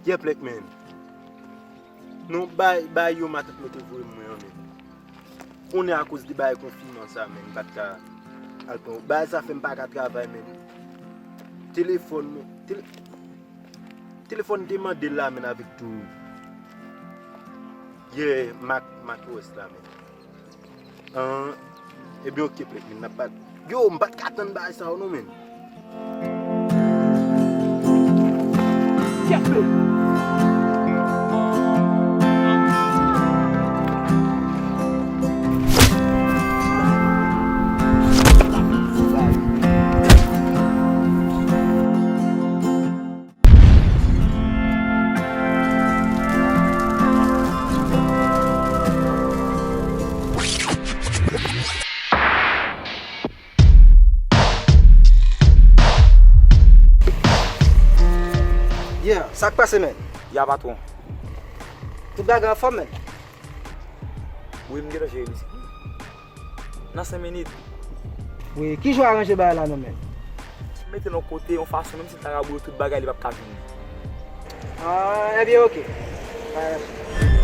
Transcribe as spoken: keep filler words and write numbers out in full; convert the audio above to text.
Kèplèk, men. Non, bay, bay yo matant mwen te voye mwen an, men. Konnen akoz de bay konfinman sa, men, m pa t ka al pran. Bay sa fè m pa ka travay, men. Telefòn mwen, tele-, telefòn te mande l la, men, avèk tou. Yeah, Mac, Mac O S la, men. An, ebyen, oke, plèk, men, n ap bat. Yo, m pa t ka tann bagay sa yo, non, men. Yeah, sa k pase, men? Ya, patwon. Tout bagay anfòm, men? Wi, m gentan jere misye. Nan senk minit. Wi, ki jan w aranje bagay la non, men? M mete l yon kote, yon fason, menm si l ta ka boule tout bagay, li p ap ka vini. Ah, ebyen, oke. Bagay la.